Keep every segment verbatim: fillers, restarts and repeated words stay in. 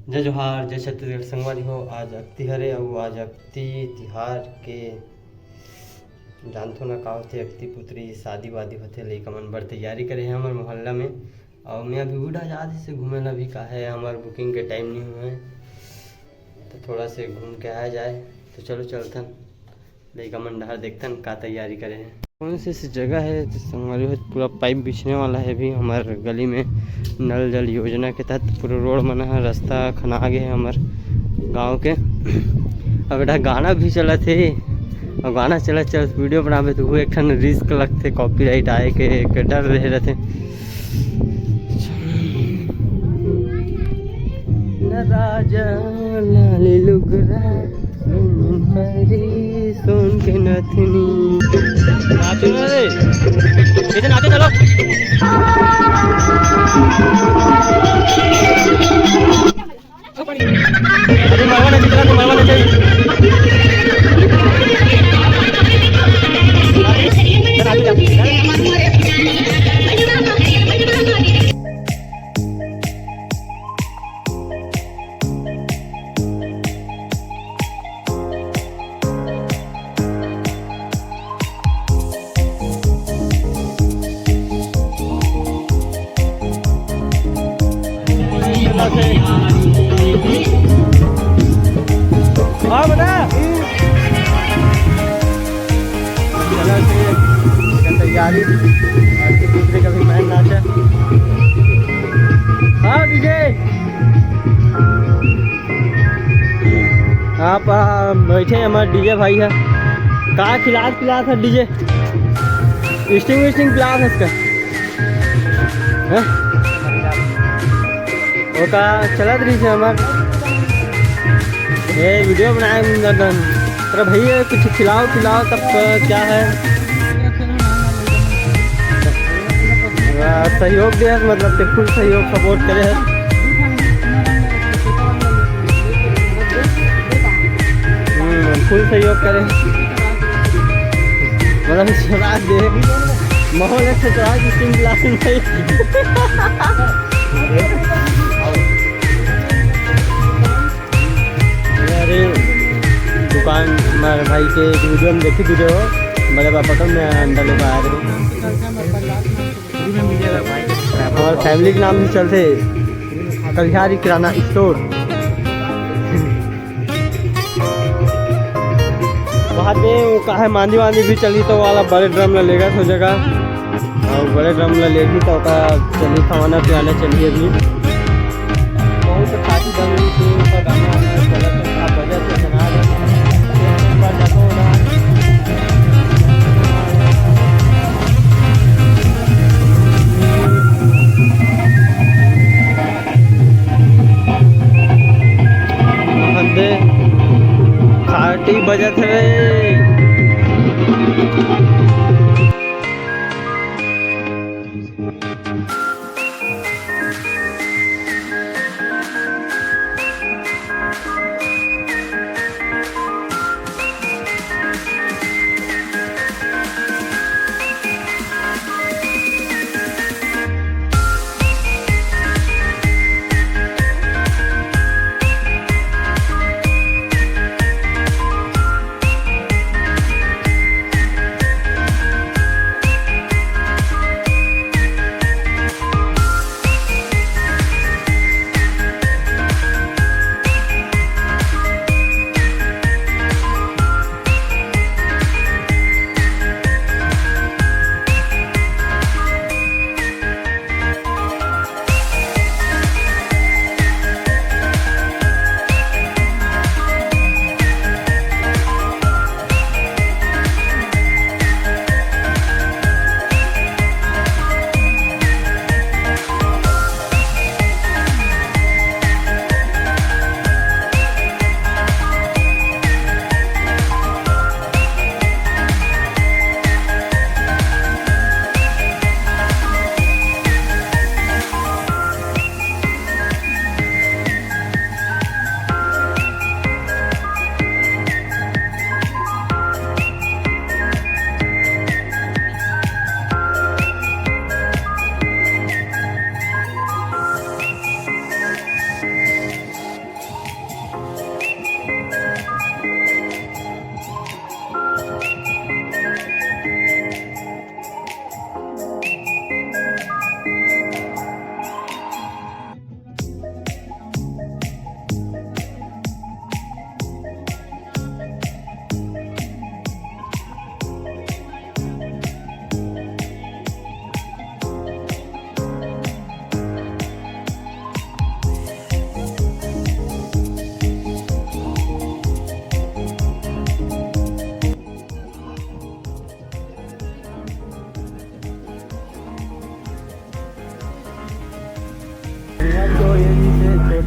जय जोहार, जय छत्तीसगढ़ संगवारी हो। आज अक्ती हरे अउ आज अक्ती तिहार के जानथो ना का होथे, अक्ती पुतरी शादी वादी होथे, लइका मन बर तैयारी करे हे हमर मोहल्ला में। अउ मैं अभी उड़ा जात से घूमे ला, अभी का है हमर booking के time नहीं हुआ है, तो थोड़ा से घूम के आया जाए। तो चलो चलथन। लइका मन डहर देखथन का तैयारी करे हे। कौन से, से जगह है तो संगवारी हो, पूरा pipe बिछने वाला है अभी हमार गली में। नल जल योजना के तहत पूरा road बना है, रास्ता खना गे है हमार गांव के। अब एटा गाना भी चलत है, और गाना चलत चलत video बनाबे तो वो एक ठन risk लगथे, copyright आए के एक डर रहे रहथे। न राजा लाल लुगरा, न परी सोन के नथनी। नाचो ना रे, पीछे नाचो, चलो। अभी मरवा नहीं, चला तो मरवा नहीं चाहिए। हाँ बेटा। चलो, ठीक है, तैयारी। आज के दूसरे का भी band नाच है। हाँ, DJ। आप, आ, बैठे हैं, हमारा DJ भाई है। का खिलात पिलात है DJ? Sting विस्टिंग पिलात है इसका? हैं? ओका चलत रही है हमार। ये video बनाए गुंजन। अरे भैया, कुछ खिलाओ पिलाओ, तब क्या है? आ, सहयोग दे है, मतलब कि full सहयोग, support करे है। हम्म, full सहयोग करे। मतलब, सुना दे, माहौल एक ठो चढ़ा के Sting blast में। अरे, दुकान हमारे भाई के एक video में देखी video, बड़े पापा का, मैं अंडा लेकर आ रहे हूँ। हमारे family के नाम से चलते कलिहारी किराना store। वहाँ पे वो का है, मांदी वांदी भी चली तो वाला बड़े drum ला लेगा तो जगह, और बड़े drum ला लेगी तो का चली खवाना पियाना चलिए अभी। बहुत खासी बन रही थी, उसका गाना वाना चला तो था, बजा तो सुना दे। एक बार जाता हूँ ना। हदे खाटी बजत हवे।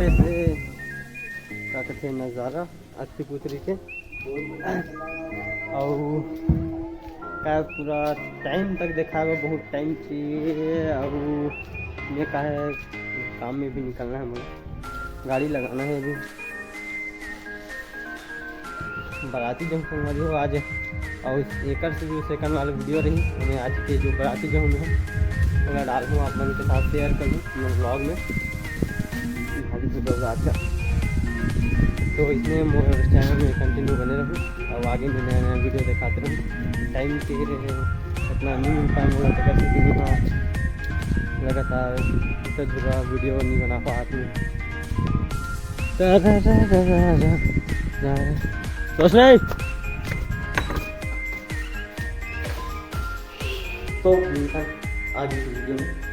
से का कथे नज़ारा अत्ती पुतरी के। अउ का पूरा टाइम तक देखाबो, बहुत टाइम चाहिए। अउ मैं का हे काम में भी निकलना हे, मोला गाड़ी लगाना हे अभी। बराती जहूँ संगवारी हो आज, अउ एकर से जो सेकंड वाला वीडियो रही, मैं आज के जो बराती जहूँ में ओला डालहूँ, आप मन के साथ शेयर करहूँ अपने व्लॉग में। भारी से बरात का। तो इसमें मोर चैनल में कंटिन्यू बने रहूँ अउ आगे में नया नया वीडियो देखाते रहूँ। टाइम के इतना नहीं मिल पाए मोला, तेकर से भी मैं लगातार इतना जुड़ा वीडियो नहीं बना पात हूँ। रा, रा, रा, रा, रा, रा, रा। सोच नहीं। तो मिलता है आज इस वीडियो में।